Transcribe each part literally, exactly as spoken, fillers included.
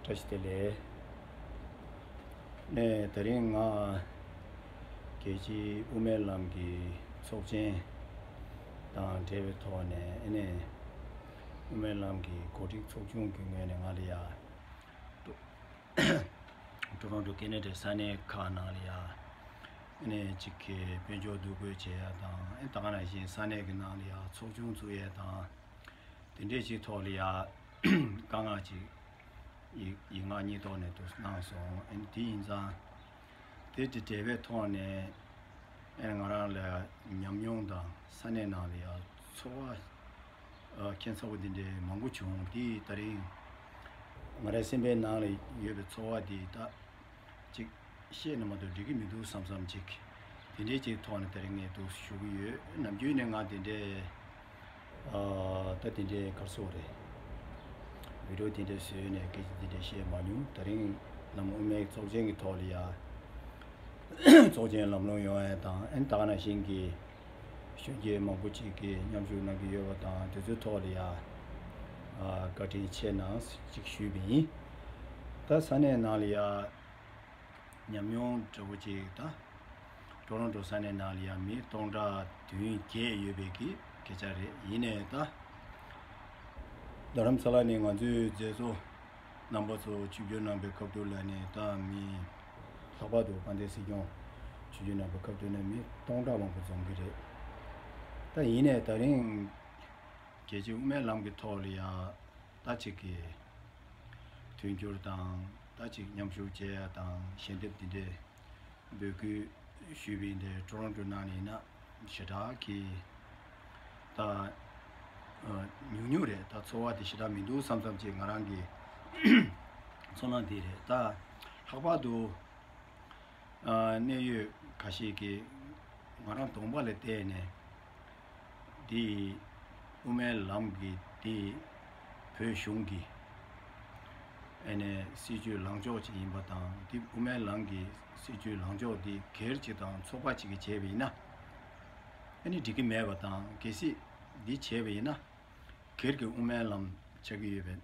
བཀྲ་ཤིས་བདེ་ལེགས། ནས་ད་རིང་ང་རྒྱལ་སྤྱིའི་དབུ་མའི་ལམ་གྱི་ཚོགས་ཆེན་དང་འབྲེལ་བའི་ཐོག་ནས། ཨ་ནས་དབུ་མའི་ལམ་གྱི་གོ་སྒྲིག་ཚོགས་ཆུང་གི་ངོས་ནས་ང་ལ་ཡ་ཊོ་རོན་ཊོ་ཁེ་ན་ཌའི་ས་གནས་ཁག་ནང་ལ་ཡ་ཨ་ནས་གཅིག་གི་དཔལ་འབྱོར་འདུ་འགོད་བྱེད་ཡ་དང་། ཨ་ནས་ད་ག་ནང་བཞིན་ས་གནས་ཀྱི་ནང་ལ་ཡ་ཚོགས་ཆུང་བཙུགས་ཡ་དང་། དེ་འདྲས་ཅིག་ཐོག་ལ་ཡ་བཀའ་མངགས་ཅིག་ཡིག་ཡིག་ངག་གཉིས་ཐོག་ནས་འདུག་གནང་སོང་། ཨ་ནི་དེ་ཡིན་ཙང་དེ་དེ་འབྲེལ་བའི་ཐོག་ནས། ཨ་ནི་ང་རང་ལ་ཉམས་མྱོང་དང་ས་གནས་ནང་ལ་ཡ་ཚོར་བ་ཨ་ཁྱད་མཚར་པོ་འདི་འདྲའི་མང་པོ་བྱུང་། དེ་ད་རིང་ང་རའི་སེམས་པའི་ནང་ལ་ཡོད་པའི་ཚོར་བ་འདི་ད་ཅིག་བཤད་ན་མ་གཏོགས་འགྲིག་གི་མི་འདུག་བསམ་བསམ་ཅིག་དེ་འདྲའི་ཅིག་ཐོག་ནས་དེ་རིང་ངས་འདུག་ཞུ་གི་ཡོད། ནམ་རྒྱུན་ནས་ང་དེ་འདྲའི་ཨ་ད་དེ་འདྲའི་ག་རེ་ཟེར་དགོས་རེད། བི་ཌིའོ་དེ་འདྲའི་བཟོས་ནས་སྐད་ཆ་དེ་འདྲའི་བཤད་མ་མྱོང་། དེ་རིང་ནམ་དབུ་མའི་ཚོགས་ཆེན་གྱི་ཐོག་ལ་ཡ་ཚོགས་ཆེན་ལམ་ལྷོང་ཡོང་ཡ་དང་། ཨ་ནི་ད་ག་ནང་བཞིན་གྱི་གཞོན་སྐྱེས་མང་པོ་ཅིག་གིས་མཉམ་ཞུགས་གནང་གི་ཡོད་པ་དང་། དེ་ཚོའི་ཐོག་ལ་ཡ་ཨ་བཀའ་དྲིན་ཆེ་གནང་ཅིག་ཞུས་པ་ཡིན། ད་ས་གནས་ནང་ལ་ཡ་ཉམས་མྱོང་འདྲ་པོ་ཅིག་ད་ཊོ་རོན་ཊོ་ས་གནས་ནང་ལ་ཡ་མི་སྟོང་ཕྲག་བདུན་བརྒྱད་ཡོད་པའི་གི་སྐད་ཆ་རེད། ཡིན་ནའི་ད་རྡ་རམ་ས་ལ་ནས་ང་ཚོའི་མཛད་གཙོ་རྣམ་པ་ཚོ་ཆིབས་བསྒྱུར་གནང་པའི་སྐབས་དུ་ལ་ནས་ད་མི་ལྷག་པར་དུ་དཔལ་ལྡན་སྲིད་སྐྱོང་ཆིབས་བསྒྱུར་གནང་པའི་སྐབས་དུ་ནས་མི་སྟོང་ཕྲག་མང་པོ་འཛོམས་ཀྱི་རེད། ད་ཡིན་ནའི་ད་རིང་རྒྱལ་སྤྱིའི་དབུ་མའི་ལམ་གྱི་ཐོག་ལ་ཡ་ད་ཅིག་གི་མཐུན་འགྱུར་དང་། ད་ཅིག་མཉམ་ཞུགས་བྱེད་ཡ་དང་། ཞལ་འདེབས་འདི་འདྲའི་འབོད་སྐུལ་ཞུས་པའི་འདི་ཊོ་རོན་ཊོ་ནང་ནས་ཡིན་ན་ཞེ་དྲག་གི་ད་ཨ་ཉུང་ཉུང་རེད། ད་ཚོར་བ་དེ་ཞེ་དྲག་མི་འདུག་བསམ་བསམ་ཅིག་ང་རང་གི་ཚོར་སྣང་དེ་རེད། ད་ལྷག་པར་དུ་ཨ་གནད་ཡོད་ཁ་ཤས་ཀྱིས་ང་རང་གདོང་པ་ལ་བལྟས་ནས། འདི་དབུ་མའི་ལམ་གྱི་འདི་བོད་གཞུང་གི་ཨ་ནི་སྲིད་བྱུས་ལངས་ཕྱོགས་ཅིག་ཡིན་པ་དང་། འདི་དབུ་མའི་ལམ་གྱི་སྲིད་བྱུས་ལངས་ཕྱོགས་འདི་སྒེར་གཅིག་དང་ཚོགས་པ་གཅིག་གིས་བྱས་པ་ཡིན་ན། ཨ་ནི་འགྲིག་གི་མེད་པ་དང་། གལ་སྲིད་འདི་བྱས་པ་ཡིན་ན་སྒེར་གྱི་དབུ་མའི་ལམ་ཆགས་ཀྱི་ཡོད་པའི་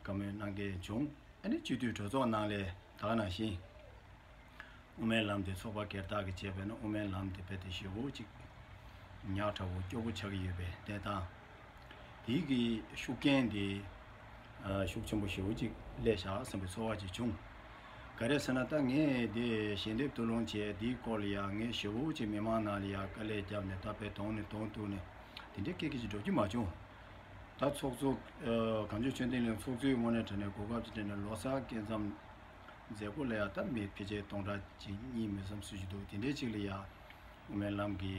བཀའ་མོལ་གནང་མཁན་བྱུང་། ཨ་ནི་སྤྱི་འཐུས་གྲོས་ཚོགས་ནང་ལ་ད་ག་ནང་བཞིན་དབུ་མའི་ལམ་དེ་ཚོགས་པ་སྒེར་བདག་གིས་བྱས་པས་ན། དབུ་མའི་ལམ་དེ་རྦད་དེ་ཞེ་པོ་ཅིག་ཉག་ཕྲ་བོ་སྐྱོ་པོ་ཆགས་ཀྱི་ཡོད་པའི་གནས་སྟངས། དེའི་གི་ཤུགས་རྐྱེན་དེ་ཨ་ཤུགས་ཆེན་པོ་ཞེ་པོ་ཅིག་སླེབས་བཞག་བསམ་པའི་ཚོར་བ་ཅིག་བྱུང་། ག་རེ་ཟེར་ན། ད་ངས་དེ་ཞལ་འདེབས་བསྡུ་སློང་བྱས་དེའི་སྐོར་ལ་ཡ་ངས་ཞེ་པོ་ཅིག་མི་མང་ནང་ལ་ཡ་དཀའ་ལས་བརྒྱབ་ནས། ད་དཔེ་གདོང་ནས་གདོང་གཏུགས་ནས་དེ་འདྲའི་སྐད་སྐད་ཅིག་འགྲོ་རྒྱུ་མ་བྱུང་། ད་ཚོགས་གཙོ་ཨ་གངས་ལྗོངས་ཆོས་ལྡན་གླིང་ཚོགས་གཙོའི་ངོས་ནས་དྲན་ནས་གོ་སྐབས་ཅིག་སྤྲད་ནས་ལོ་གསར་སྐབས་མཚམས་མཛད་སྒོ་ལ་ཡ་ད་མི་ཕལ་ཆེར་སྟོང་ཕྲག་གཅིག་གཉིས་མིན་ཙམ་སུ་ཞིག་འདུག། དེ་འདྲའི་ཅིག་ལ་ཡ་དབུ་མའི་ལམ་གྱི་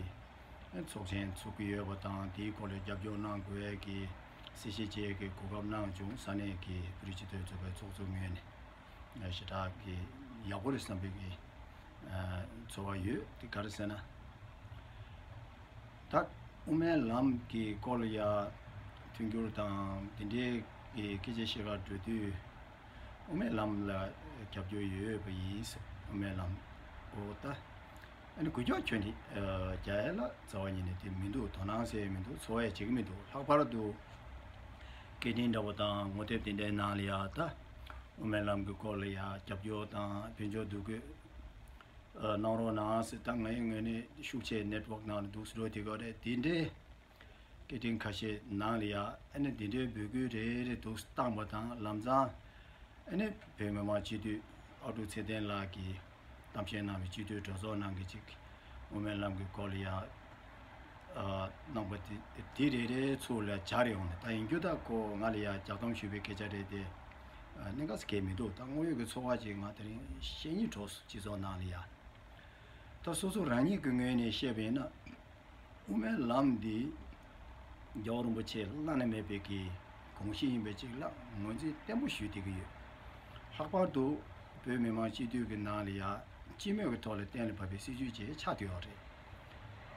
ཚོགས་ཆེན་ཚུགས་ཀྱི་ཡོད་པ་དང་། དེའི་སྐོར་ལ་རྒྱབ་སྐྱོར་གནང་དགོས་ཡས་ཀྱི་གསལ་བཤད་བྱེད་ཡས་ཀྱི་གོ་སྐབས་གནང་བྱུང་། ས་གནས་ཀྱི་བོད་རིགས་སྤྱི་མཐུན་ཚོགས་པའི་ཚོགས་གཙོ་ངོས་ནས་ཞེ་དྲག་གི་ཡག་པོ་རེད་བསམ་པའི་གི་ཚོར་བ་ཡོད། དེ་ག་རེ་ཟེར་ན། ད་དབུ་མའི་ལམ་གྱི་སྐོར་ལ་ཡ་མཐུན་འགྱུར་དང་དེ་འདྲའི་གི་སྐད་ཆ་བཤད་གར་འགྲོ་དུས། དབུ་མའི་ལམ་ལ་རྒྱབ་སྐྱོར་ཡོད་པ་ཡིན། དབུ་མའི་ལམ་འོ་ད་ཨ་ནི་འགུལ་སྐྱོད་ཁྱོན་ནས་རྒྱག་ཡ་ལ་རྩ་བ་ཉིད་ནས་དེ་མི་འདུག། དོ་སྣང་ཟེར་ཡ་མི་འདུག། ཚོར་བ་ཡ་བྱེད་ཀྱི་མི་འདུག། ལྷག་པར་དུ་སྐད་འཕྲིན་འདྲ་པོ་དང་ངོ་དེབ་དེ་འདྲའི་ནང་ལ་ཡ་ད་དབུ་མའི་ལམ་གྱི་སྐོར་ལ་ཡ་རྒྱབ་སྐྱོར་དང་དཔལ་འབྱོར་འདུ་འགོད་གནང་རོགས་གནང་ཟེར། ད་ངའི་ངོས་ནས་ཤུགས་ཆེ་ནེཊ་ཝརཀ་ནང་ལ་འདུག་སེ་འགྲོ་དེ་ག་རེད། དེ་འདྲའི་སྐད་འཕྲིན་ཁ་ཤས་ནང་ལ་ཡ་ཨ་ནི་འདི་འདྲའི་འབོད་སྐུལ་རེ་རེ་འདུག་སེ་བཏང་པ་དང་། ལམ་སང་ཨ་ནི་བོད་མི་མང་སྤྱི་འཐུས་ཨ་ཀྲུག་ཚེ་བརྟན་ལགས་ཀྱིས་གཏམ་བཤད་གནང་བའི་སྤྱི་འཐུས་གྲོས་ཚོགས་ནང་གི་ཅིག་དབུ་མའི་ལམ་གྱི་སྐོར་ལ་ཡ་ཨ་གནང་པ་དེ་དེ་རེ་རེ་ཚུར་ལ་འབྱར་ཡོང་ནས། ད་ཡིན་རྒྱུ་ད་ཁོ་ང་ལ་ཡ་རྒྱག་གཏམ་ཞུས་པའི་སྐད་ཆ་རེད་དེ། ཨ་གནད་འགག་གང་ཡང་མི་འདུག། ད་དངོས་ཡོད་ཀྱི་ཚོར་བ་ཅིག་ང་དེ་རིང་བཤད་སྙིང་བྲོ་སོང་། སྤྱི་ཚོགས་ནང་ལ་ཡ། ད་སོ་སོ་རང་ཉིད་ཀྱི་ངོས་ནས་བཤད་པ་ཡིན་ན། དབུ་མའི་ལམ་འདི་རྒྱལ་བ་རིན་པོ་ཆེ་བླ་ན་མེད་པའི་གི་དགོངས་གཞི་ཡིན་པའི་ཅིག་ལ་ངོས་འཛིན་བརྟན་པོ་ཞུས་བསྡད་ཀྱི་ཡོད། ལྷག་པར་དུ་བོད་མི་མང་སྤྱི་འཐུས་ཀྱི་ནང་ལ་ཡ་སྤྱི་མོས་ཀྱི་ཐོག་ལ་གཏན་ལ་ཕབ་པའི་སྲིད་བྱུས་ཅིག་ཆགས་བསྡད་ཡོད་རེད།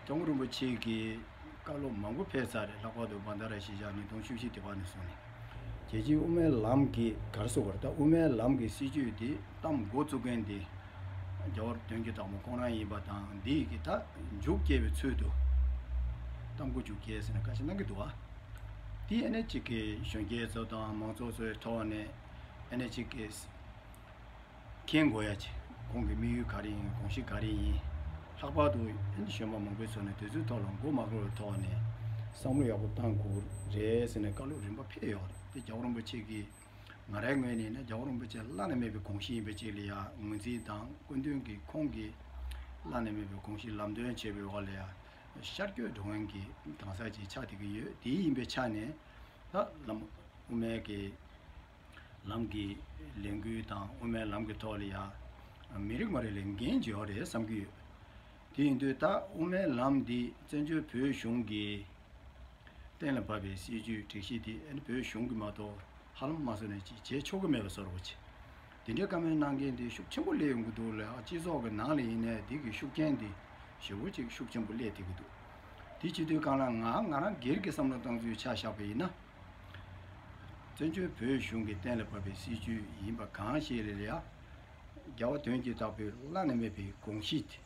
སྐྱབས་མགོན་རིན་པོ་ཆེ་གི་བཀའ་སློབ་མང་པོ་ཕེབས་ཚར་རེད། ལྷག་པར་དུ་བན་དྷ་ར་གཞིས་ཆགས་ཉིས་སྟོང་བཅུ་བཞི་དེ་བར་ནས་བཟུང་ནས། རྒྱལ་སྤྱིའི་དབུ་མའི་ལམ་གྱི་ག་རེ་ཟེར་དགོས་རེད། ད་དབུ་མའི་ལམ་གྱི་སྲིད་བྱུས་འདི་གཏམ་འགོ་བཙུགས་མཁན་འདི་ རྒྱལ་བ་དོན་གྱི་བདག་མོ་ཁོང་རང་ཡིན་པ་དང་། འདི་གི་ད་མཇུག་སྐྱེལ་བའི་ཚུལ་དུ་གཏམ་སྐོར་མཇུག་སྐྱེལ་ཟེར་ནས་བཀའ་ཆད་གནང་གི་འདུག་བ། དེ་ཨ་ནི་གཅིག་གི་གཞོན་སྐྱེས་ཚོ་དང་མང་ཚོགས་ཚོའི་ཐོག་ནས་ཨ་ནི་གཅིག་གི་མཁྱེན་དགོས་ཡ་ཅིག་ཁོང་གི་དམིགས་ཡུལ་ག་རེ་ཡིན། དགོངས་གཞི་ག་རེ་ཡིན། ལྷག་པར་དུ་ཨ་ནི་གཞོན་པ་མང་པོའི་ཚོ་ནས་དུས་ཚོད་ཐོག་ལ་མགོ་མ་འཁོར་བའི་ཐོག་ནས་བསམ་བློ་ཡག་པོ་བཏང་དགོས་རེད་ཟེར་ནས་བཀའ་སློབ་རིམ་པ་ཕེབས་ཡོད་རེད། དེ་རྒྱལ་བ་རིན་པོ་ཆེ་གིས་ང་རའི་ངོས་ནས་ནི་རྒྱལ་བ་རིན་པོ་ཆེ་བླ་ན་མེད་པའི་དགོངས་གཞི་ཡིན་པའི་ཆེད་ལ་ཡ་ངོས་འཛིན་དང་སྐུ་མདུན་གྱིས་ཁོང་གི་བླ་ན་མེད་པའི་དགོངས་གཞི་ལམ་སྟོན་བྱས་པའི་འོག་ལ་ཡ་ཤར་བསྐྱོད་འགྲོ་མཁན་གྱི་གང་ཟག་ཅིག་ཆགས་བསྡད་ཀྱི་ཡོད། དེ་ཡིན་པའི་ཆ་ནས་ད་བླ་མ་དབུ་མའི་གི་ལམ་གྱི་ལས་འགུལ་དང་དབུ་མའི་ལམ་གྱི་ཐོག་ལ་ཡ་མི་རིགས་མ་རེད་ལས་འགན་ཅིག་ཡོད་རེད་བསམ་གྱི་ཡོད། དེ་ཡིན་དུས་ད་དབུ་མའི་ལམ་འདི་བཙན་བྱོལ་བོད་གཞུང་གི་གཏན་ལ་ཕབ་པའི་སྲིད་ཇུས་སྒྲིག་གཞི་དེ་ཨ་ནི་བོད་གཞུང་གིས་མ་གཏོགས་ཧ་ལམ་མ་བཟོ་ནས་ཅིག་བྱེད་ཆོག་གི་མེད་པ་བཟོ་འདྲ་པོ་ཅིག་དེ་འདྲའི་བཀའ་མོལ་གནང་མཁན་དེ་ཤུགས་ཆེན་པོ་སླེབས་ཡོང་གི་འདུག་ལ། སྤྱི་ཚོགས་ཀྱི་ནང་ལ་ཡིན་ནའི་འདི་གི་ཤུགས་རྐྱེན་དེ་ཞེ་པོ་ཅིག་ཤུགས་ཆེན་པོ་སླེབས་བསྡད་ཀྱི་འདུག་དེ་བྱེད་དུས་གང་ལ་ང་ང་རང་སྒེར་གྱི་བསམ་བློ་བཏང་ཚུལ་ཆ་བཞག་པ་ཡིན་ན། བཙན་བྱོལ་བོད་གཞུང་གི་གཏན་ལ་ཕབ་པའི་སྲིད་ཇུས་ཡིན་པ་གང་ཞིག་ལ་ཡ། རྒྱལ་བ་དོན་གྱི་བདག་པོའི་བླ་ན་མེད་པའི་དགོངས་གཞི་དེ་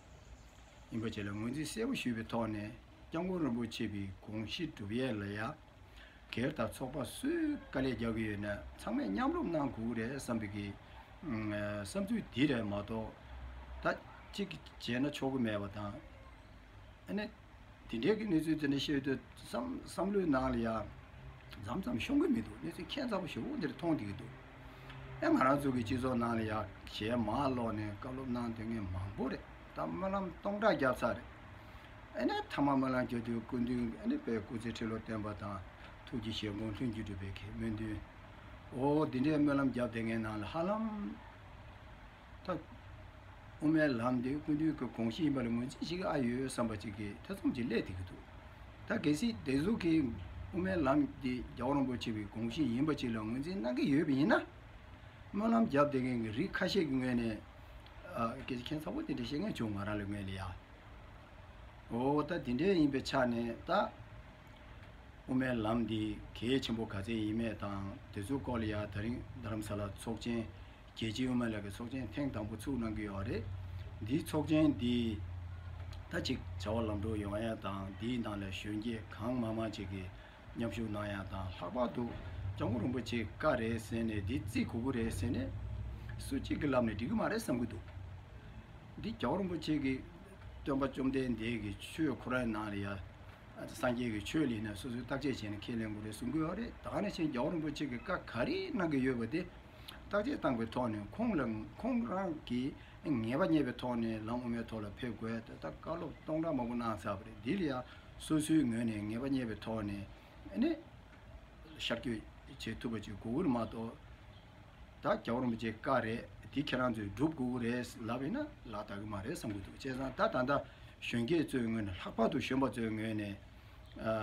ཡིན་པ་བཅས་ལ་ངོས་འཛིན་གསལ་པོ་ཞུས་པའི་ཐོག་ནས་སྐྱབས་མགོན་རིན་པོ་ཆེ་བའི་དགོངས་གཞི་སྒྲུབ་ཡས་ལ་ཡ། སྒེར་དང་ཚོགས་པ་སུས་དཀའ་ལས་རྒྱག་གི་ཡོད་ན་ཚང་མས་མཉམ་རུབ་གནང་དགོས་རེད་བསམ་པའི་གི་བསམ་ཚུལ་འདི་རེད་མ་གཏོགས། ད་གཅིག་གིས་བྱས་ན་ཆོག་གི་མེད་པ་དང་། ཨ་ནི། དེ་འདྲའི་གི་གནས་ཚུལ་དེ་འདྲ་བཤད་དུས་བསམ་བསམ་བློའི་ནང་ལ་ཡ། མཚམས་མཚམས་ཤོང་གི་མི་འདུག་གནས་ཚུལ་ཁྱད་མཚར་པོ་ཞེ་པོ་འདིར་མཐོང་བསྡད་ཀྱི་འདུག་ཨེ་ང་རང་ཚོ་གི་སྤྱི་ཚོགས་ནང་ལ་ཡ་ཞལ་མར་ཀློག་ནས་བཀའ་སློབ་གནང་སྡོད་མཁན་མང་པོ་རེད། ད་སྨོན་ལམ་སྟོང་ཕྲག་བརྒྱབ་ཚར་རེད། ཨེ་ནས་མཐའ་མ་སྨོན་ལམ་རྒྱག་དུས་སྐུ་མདུན་ཨེ་ནས་དཔལ་སྐུ་ཚེ་ཁྲི་ལོ་བརྟན་པ་དང་ཐུགས་ཀྱི་བཞེད་དགོངས་ལྷུན་གྱིས་གྲུབ་པའི་གི་སྨོན་འདུན། འོ་འདི་འདྲའི་སྨོན་ལམ་བརྒྱབ་བསྡད་མཁན་ནང་ལ་ཧ་ལམ། ད། དབུ་མའི་ལམ་འདི་སྐུ་མདུན་གྱི་དགོངས་གཞི་ཡིན་པ་ལ་ངོས་འཛིན་བྱེད་ཀྱི་ཨ་ཡོད་བསམ་པ་ཅིག་གི་ཐེ་ཚོམ་ཅིག་སླེབས་བསྡད་ཀྱི་འདུག་ད་གལ་སྲིད་དེ་ཚོ་གིས་དབུ་མའི་ལམ་འདི་རྒྱལ་བ་རིན་པོ་ཆེ་བའི་དགོངས་གཞི་ཡིན་པ་ཅིག་ལ་ངོས་འཛིན་གནང་གི་ཡོད་པ་ཡིན་ན། སྨོན་ལམ་བརྒྱབ་བསྡད་མཁན་གྱི་རིགས་ཁ་ཤས་ཀྱི་ངོས་ནས། ཨ། སྐད་ཆ་ཁྱད་མཚར་པོ་དེ་འདྲ་བཤད་མཁན་བྱུང་ང་རང་ལ་ངོས་ལ་ཡ། འོ་ད་དེ་འདྲའི་ཡིན་པའི་ཆ་ནས་ད། དབུ་མའི་ལམ་འདི་གལ་ཆེན་པོ་ག་ཚད་ཡིན་མེད་དང་དེ་ཚོའི་སྐོར་ལ་ཡ་ད་རིང་རྡ་རམ་ས་ལ་ཚོགས་ཆེན་རྒྱལ་སྤྱིའི་དབུ་མའི་ལམ་གྱི་ཚོགས་ཆེན་ཐེངས་དང་པོ་ཚུགས་གནང་གི་ཡོད་རེད། འདིའི་ཚོགས་ཆེན་འདི་ད་ཅིག་བྱ་བ་ལམ་འགྲོ་ཡོང་ཡ་དང་འདིའི་ནང་ལ་གཞོན་སྐྱེས་གང་མང་མང་ཅིག་གིས་མཉམ་ཞུགས་གནང་ཡ་དང་ལྷག་པར་དུ་སྐྱབས་མགོན་རིན་པོ་ཆེའི་བཀའ་རེད་ཟེར་ནས་འདི་བརྩི་དགོས་ཀྱི་རེད་ཟེར་ནས་སུ་གཅིག་གིས་ལབ་ནས་འགྲིག་གི་མ་རེད་བསམ་གྱི་འདུག་འདི་རྒྱལ་བ་རིན་པོ་ཆེ་གི་སྟོན་པ་བཅོམ་ལྡན་འདས་ཀྱི་ཆོས་ཁོ་རའི་ནང་ལ་ཡ། སངས་རྒྱས་ཀྱི་ཆོས་ལ་ཡིན་ན་སོ་སོས་བརྟག་དཔྱད་བྱས་ནས་ཁས་ལེན་དགོས་རེད་གསུང་གི་ཡོད་རེད། ད་ག་ནང་བཞིན་རྒྱལ་བ་རིན་པོ་ཆེ་གི་བཀའ་ག་རེ་གནང་གི་ཡོད་པ་དེ་བརྟག་དཔྱད་བཏང་པའི་ཐོག་ནས་ཁོང་ལ་ཁོང་རང་གིས་ངེས་པ་རྙེད་པའི་ཐོག་ནས་ལམ་དབུ་མའི་ཐོག་ལ་ཕེབས་དགོས་ད་ལྟ་བཀའ་སློབ་སྟོང་ཕྲག་མང་པོ་གནང་ཚར་བ་རེད། འདི་ལ་ཡང་སོ་སོའི་ངོས་ནས་ངེས་པ་རྙེད་པའི་ཐོག་ནས་ཨ་ནི་ཤར་བསྐྱོད་བྱེད་ཐུབ་པ་ཅིག་དགོས་ཀྱི་རེད་མ་གཏོགས། ད་རྒྱལ་བ་རིན་པོ་ཆེའི་བཀའ་རེད། འདི་ཁྱེད་རང་ཚོས་སྒྲུབ་དགོས་ཀྱི་རེད་ལབ་ཡིན་ན་ལག་བསྟར་གྱི་མ་རེད་བསམ་གྱི་འདུག་བྱས་ཙང་ད་ད་ལྟ་གཞོན་སྐྱེས་ཚོའི་ངོས་ནས་ལྷག་པར་དུ་གཞོན་པ་ཚོའི་ངོས་ནས་ཨ།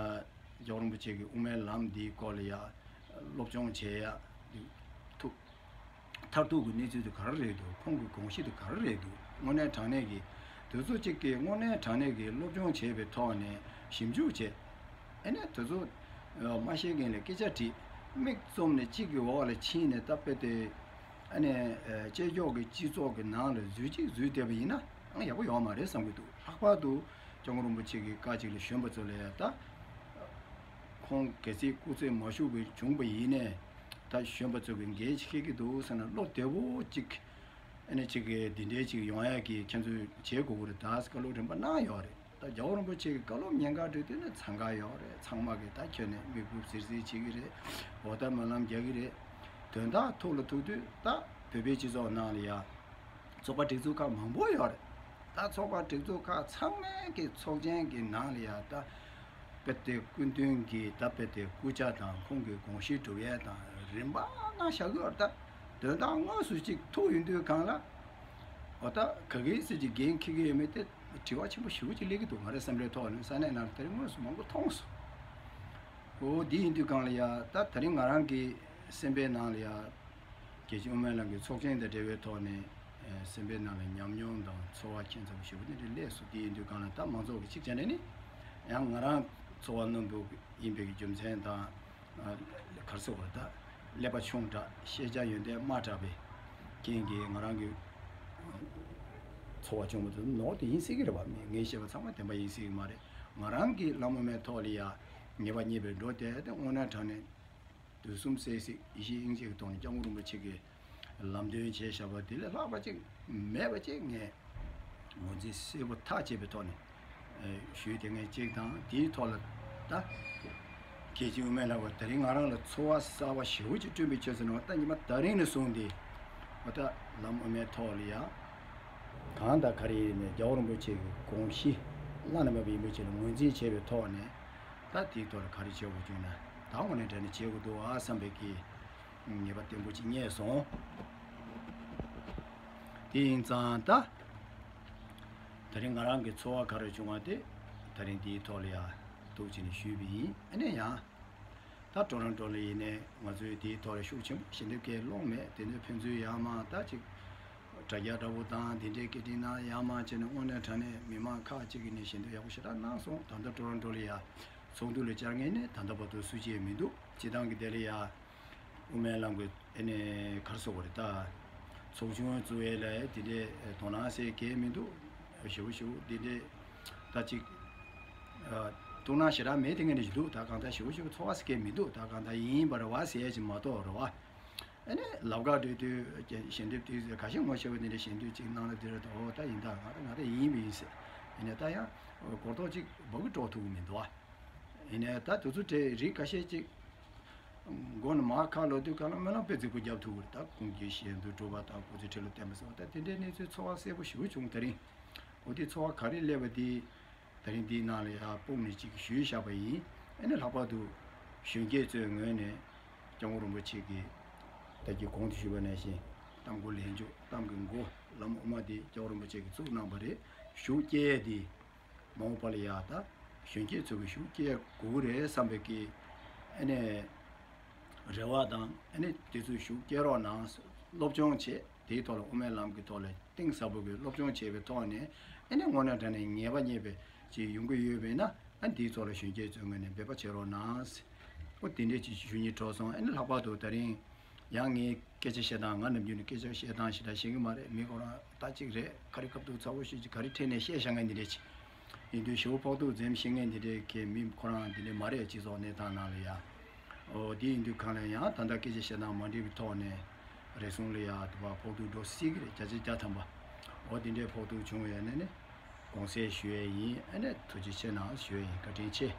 རྒྱལ་བ་རིན་པོ་ཆེ་གི་དབུ་མའི་ལམ་འདིའི་སྐོར་ལ་ཡ་སློབ་སྦྱོང་བྱེད་ཡ་འདུག་ཐུག་མཐར་ཐུག་གི་གནས་ཚུལ་དེ་ག་རེ་རེད་འདུག་ཁོང་གི་དགོངས་གཞི་དེ་ག་རེ་རེད་འདུག་དངོས་གནས་དྲང་གནས་ཀྱི་དེ་ཚོ་གཅིག་གིས་དངོས་གནས་དྲང་གནས་ཀྱི་སློབ་སྦྱོང་བྱས་པའི་ཐོག་ནས་ཞིབ་འཇུག་བྱས། ཨ་ནི་དེ་ཚོ་མ་ཤེས་མཁན་ལ་སྐད་ཆ་དྲིས། མིག་བཙུམ་ནས་གཅིག་གི་འོག་ལ་ཕྱིན་ནས་ད་དཔེ་དེ་ཨ་ནི་ཅལ་ཀྱོག་གི་སྤྱི་ཚོགས་ཀྱི་ནང་ལ་འཛུལ་གཅིག་འཛུལ་བསྡད་པ་ཡིན་ན་ཨང་ཡག་པོ་ཡོང་མ་རེད་བསམ་གྱི་འདུག་ལྷག་པར་དུ་སྐྱབས་མགོན་རིན་པོ་ཆེ་གི་བཀའ་གཅིག་ལ་གཞོན་པ་ཚོ་ལ་ཡ་ད་ཁོང་གལ་སྲིད་སྐུ་ཚེ་མ་བཞུགས་པའི་བྱུང་པ་ཡིན་ནའི་ད་གཞོན་པ་ཚོ་གི་འགན་ཅིག་འཁྱེར་གྱི་འདུག་ཟེར་ན་བློ་བདེ་བོ་གཅིག་ཨ་ནི་གཅིག་གི་འདི་འདྲའི་གཅིག་ཡོང་ཡ་གི་ཁྱེད་ཚོས་བྱེད་དགོས་ཀྱི་རེད་ད་བཀའ་སློབ་རིམ་པ་གནང་ཡོད་རེད། ད་རྒྱལ་བ་རིན་པོ་ཆེ་གི་བཀའ་སློབ་ཉན་ག་འགྲོ་དུས་ནི་འཚང་ཁ་ཡོད་རེད། ཚང་མ་གི་ད་ཁྱོད་ནི་མིག་ཕུབ་ཟིར་ཟིར་བྱེད་ཀྱི་རེད། འོ་ད་སྨོན་ལམ་རྒྱག་གི་རེད། དོན་དག་ཐུགས་ལ་ཐུག་དུས་ད་བོད་པའི་སྤྱི་ཚོགས་ནང་ལ་ཡ་ཚོགས་པ་སྒྲིག་འཛུགས་ཁག་མང་པོ་ཡོད་རེད། ད་ཚོགས་པ་སྒྲིག་འཛུགས་ཁག་ཚང་མའི་གི་ཚོགས་ཆེན་གི་ནང་ལ་ཡ་ད་དཔེ་དེ་སྐུ་མདུན་གྱི་ད་དཔེ་དེ་སྐུ་ཕྱྭ་དང་ཁོང་གི་དགོངས་གཞི་སྒྲུབ་ཡས་དང་རིམ་པ་གནང་བཞག་གི་ཡོད་རེད། ད་དོན་དག་དངོས་སུ་གཅིག་ཐུག་ཡོང་དུས་སྒང་ལ་འོ་ད་ག་གི་སྲིད་ཀྱི་འགན་འཁྱེར་གྱི་ཡོད་མེད་དེ། དྲི་བ་ཆེན་པོ་ཞེ་པོ་ཅིག་སླེབས་ཀྱི་འདུག་ང་རའི་བསམ་པའི་ཐོག་ནས་ས་གནས་ནང་ལ་དེ་རིང་དངོས་སུ་མང་པོ་མཐོང་སོང་། འོ་འདི་ཡིན་དུས་སྒང་ལ་ཡ་ད་དེ་རིང་ང་རང་གི་སེམས་པའི་ནང་ལ་ཡ་རྒྱལ་སྤྱི་དབུ་མའི་ལམ་གྱི་ཚོགས་ཆེན་དང་འབྲེལ་བའི་ཐོག་ནས་ཨེ་སེམས་པའི་ནང་ལ་ཉམས་མྱོང་དང་ཚོར་བ་ཁྱད་མཚར་པོ་ཞེ་པོ་དེ་འདྲ་སླེབས་སོང་། འདི་ཡིན་དུས་སྒང་ལ་ད་མང་ཚོགས་ཀྱི་གཅིག་བྱས་ནས་ནི་ཡང་ང་རང་ཚོར་བ་རྣོན་པོ་ཡིན་པའི་རྒྱུ་མཚན་དང་། གར་སོགས་པ་དང་ཀླད་པ་ཆུང་དྲགས་ཤེས་བྱ་ཡོན་ཏན་དམའ་དྲགས་པའི་རྐྱེན་གྱིས་ང་རང་གི་ ཚོར་བ་བྱུང་བ་དེ་ནོར་དེ་ཡིན་སྲིད་ཀྱི་རེད་བ། མི་ངས་བཤད་པ་ཚང་མ་བདེན་པ་ཡིན་སྲིད་ཀྱི་མ་རེད། ང་རང་གིས་ལམ་དབུ་མའི་ཐོག་ལ་ཡ་ངེས་པ་རྙེད་པའི་འགྲོ་དེ་དེ་དངོས་གནས་དྲང་གནས་དུས་གསུམ་གསལ་གཟིགས་ཡེ་ཤེས་དབྱིངས་གཅིག་གི་ཐོག་ནས་སྐྱབས་མགོན་རིན་པོ་ཆེ་གིས་ལམ་སྟོན་བྱས་བཞག་པ་དེ་ལས་ལྷག་པ་ཅིག་མེད་པ་ཅིག་ངས་ངོས་འཛིན་གསལ་པོ་ཐག་བཅད་པའི་ཐོག་ནས་ཞུས་དེ་ངས་གཅིག་དང་། དེའི་ཐོག་ལ་ད་སྐད་ཅིག་དབུ་མའི་ལམ་པ་དེ་རིང་ང་རང་ལ་ཚོར་བ་གསར་པ་ཞེ་པོ་ཅིག་བསྐྲུན་པའི་ཆོས་ཟེར་ན། ད་ཉི་མ་དེ་རིང་ནས་བཟུང་སྟེ་འོ་ད་ལམ་དབུ་མའི་ཐོག་ལ་ཡ་གང་དང་ག་རེ་ཡིན་ནས་རྒྱལ་བ་རིན་པོ་ཆེ་གི་དགོངས་གཞི་བླ་ན་མེད་པ་ཡིན་པ་ཅིག་ལ་ངོས་འཛིན་བྱས་པའི་ཐོག་ནས། ད་དེའི་ཐོག་ལ་ག་རེ་བྱེད་དགོས་བྱུང་ན་ད་དངོས་གནས་དྲང་གནས་བྱེད་དགོས་འདུག་ཨ་བསམ་པའི་གི་ངེས་པ་བརྟན་པོ་ཅིག་རྙེད་སོང་། དེ་ཡིན་ཙང་ད་དེ་རིང་ང་རང་གི་ཚོར་བ་ག་རེ་བྱུང་བ་དེ་དེ་རིང་འདིའི་ཐོག་ལ་ཡ་ཐུགས་ཆེ་ནས་ཞུས་པ་ཡིན། ཨ་ནས་ཡང་ད་ཊོ་རོན་ཊོ་ལ་ཡིན་ནས་ང་ཚོའི་དེའི་ཐོག་ལ་ཤུགས་ཆེན་པོ་ཞལ་འདེབས་སྐད་སློང་མེད། དེ་ཚོའི་ཕན་ཚུན་ཡར་མར་ད་ཅིག་དྲ་རྒྱ་འདྲ་པོ་དང་དེ་འདྲའི་སྐད་འཕྲིན་ནང་ཡར་མར་བྱས་ནས་དངོས་གནས་དྲང་གནས་མི་མང་ཁག་ཅིག་གིས་ནས་ཞལ་འདེབས་ཡག་པོ་ཞེ་དྲག་གནང་སོང་། ད་ལྟ་ཊོ་རོན་ཊོ་ལ་ཡ་ཚོགས་འདུ་ལ་བཅར་མཁན་ནས་ད་ལྟ་བར་དུ་སུ་གཅིག་མི་འདུག་སྤྱི་བཏང་གི་དེ་ལ་ཡ་དབུ་མའི་ལམ་གྱི་ཨེ་ནས་ག་རེ་ཟེར་དགོས་རེད། ད་ཚོགས་ཆུང་བཙུགས་ཡས་ལ་དེ་འདྲའི་དོ་སྣང་ཟེར་གང་ཡང་མི་འདུག་ཞེ་པོ་ཞེ་པོ་དེ་འདྲའི་ད་ཅིག་དོ་སྣང་ཞེ་དྲག་མེད་དེ་ངས་ནས་ཞིག་འདུག་ད་གང་ལྟར་ཞེ་པོ་ཞེ་པོ་ཚོར་བ་ཟེར་གང་ཡང་མི་འདུག་ད་གང་ལྟར་ཡིན་པ་རེད་བ་ཟེར་ཡས་ཅིག་མ་གཏོགས་རེད་བ། ཨེ་ནས་ལབ་ག་འགྲོ་དུས་ཞལ་འདེབས་དེ་ཁ་ཤས་ངོ་ཤེས་པ་དེ་འདྲ་ཞལ་འདེབས་ཅིག་གནང་ན་དེ་རེད། འོ་ད་ཡིན་ད་ང་ད་ང་ད་ཡིན་པ་ཡིན་ཟེར། ཨེ་ནས་ད་ཡང་གོ་རྟོགས་ཅིག་འབག་གི་འགྲོ་ཐུབ་ཀྱི་མི་འདུག་ཨ། ཡིན་ནའི་ད་དུས་ཚོད་དེ་རིགས་ཁ་ཤས་ཅིག་མགོ་ནས་མར་ཁ་ལོ་དུས་ག་ལ་མེ་ལོང་དཔེ་རྫིག་པོ་བརྒྱབ་ཐུབ་ཀྱི་རེད། ད་ཀུན་མཁྱེན་ཞལ་འདོན་གྲུབ་པ་དང་སྐུ་ཚེ་ཁྲི་ལོ་བརྟན་པ་སོགས་ད་དེ་འདྲའི་གནས་ཚུལ་ཚོར་བ་གསལ་པོ་ཞེ་པོ་བྱུང་། དེ་རིང་འོ་དེ་ཚོར་བ་ག་རེ་སླེབས་པ་དེ་དེ་རིང་འདིའི་ནང་ལ་ཡར་སྤུངས་ནས་ཅིག་ཞུས་བཞག་པ་ཡིན། ཨ་ནི་ལྷག་པར་དུ་གཞོན་སྐྱེས་ཚོའི་ངོས་ནས་སྐྱབས་མགོན་རིན་པོ་ཆེ་གིས་ད་གིན་གོང་དུ་ཞུས་པ་ནང་བཞིན་གཏམ་གོ་ལན་འཇུག་གཏམ་གྱི་མགོ་ལམ་དབུ་མ་དེ་སྐྱབས་མགོན་རིན་པོ་ཆེ་གིས་བཙུགས་གནང་བ་རེད། ཤུགས་སྐྱེད་དེ། མ་འོངས་པ་ལ་ཡ་ད་གཞོན་སྐྱེས་ཚོ་གི་ཤུགས་སྐྱེད་དགོས་ཀྱི་རེད་བསམ་པའི་གི་ཨ་ནི་རེ་བ་དང་། ཨ་ནི་དེ་ཚོས་ཤུགས་སྐྱེད་རོགས་གནང་། སློབ་སྦྱོང་བྱེད། དེའི་ཐོག་ལ་དབུ་མའི་ལམ་གྱི་ཐོག་ལ་གཏིང་ཟབ་པོ་གི་སློབ་སྦྱོང་བྱས་པའི་ཐོག་ནས་ཨ་ནི་དངོས་གནས་དྲང་གནས་ངེས་པ་རྙེད་པའི་ཅིག་ཡོང་གི་ཡོད་པས་ན། ཨ་ནི་དེའི་ཐོག་ལ་གཞོན་སྐྱེས་ཚོའི་ངོས་ནས་འབད་པ་བྱེད་རོགས་གནང་། ཨོ་དེ་འདྲས་ཅིག་ཞུ་སྙིང་བྲོ་སོང་། ཨ་ནི་ལྷག་པར་དུ་དེ་རིང་ཡང་ངའི་སྐད་ཆ་བཤད་སྟངས། ང་ནམ་རྒྱུན་ནས་སྐད་ཆ་བཤད་སྟངས་ཞེ་དྲག་ཤེས་ཀྱི་མ་རེད། མི་ཁོ་རང་ད་ཅིག་རེད། ག་རེ་སྐབས་ཐོག་ཚ་བོ་ཞིག་ཅིག་ག་རེ་འཕྲད་ནས་བཤད་བཞག་མཁན་འདི་འདྲས་ཅིག་ཡིན་དུས་ཞེ་པོ་ཕོག་ཐུག་འཛེམ་ཤེས་མཁན་འདི་འདྲས་ཀྱི་མི་ཁོ་རང་འདི་འདྲས་མ་རེད། སྤྱི་ཚོགས་གནས་སྟངས་ནང་ལ་ཡ། ཨོ་དེ་ཡིན་དུས་གང་ལ་ཡང་ད་ལྟ་སྐད་ཆ་བཤད་སྟངས་མ་འགྲིག་པའི་ཐོག་ནས་རེ་ཟུང་ལ་ཡ་དུ་བ་ཕོག་ཐུག་འགྲོ་སྲིད་ཀྱི་རེད། བརྒྱ་ཆ་བརྒྱ་ཐམ་པ། ཨོ་དེ་འདྲས་ཕོག་ཐུག་བྱུང་བའི་ནས་ནི་དགོངས་སེལ་ཞུ་ཡས་ཡིན། ཨ་ནི་ཐུགས་རྗེ་ཆེ་གནང་ཞུ་ཡས་ཡིན། བཀའ་དྲིན་ཆེ།